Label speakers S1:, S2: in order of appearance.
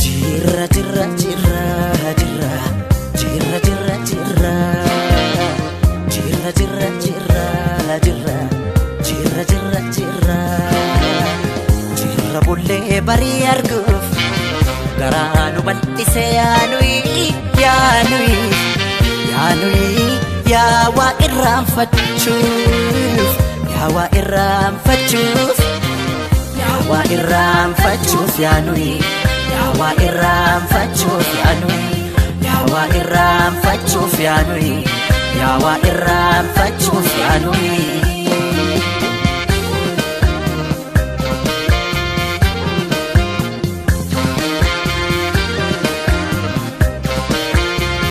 S1: Jirra jirra jirra jirra jirra jirra jirra jirra jirra jirra jirra jirra jirra jirra jirra bullee barii arguuf garaa nu bal'ise yaanuyi yaanuyi yaanuyi yaa waa irraanfachuuf yaa waa irraanfachuuf yaa waa irraanfachuuf yaanuyi yaa waa irraanfachuuf yaanuyi yaa waa irraanfachuuf yaanuyi yaa waa irraanfachuuf yaanuyi.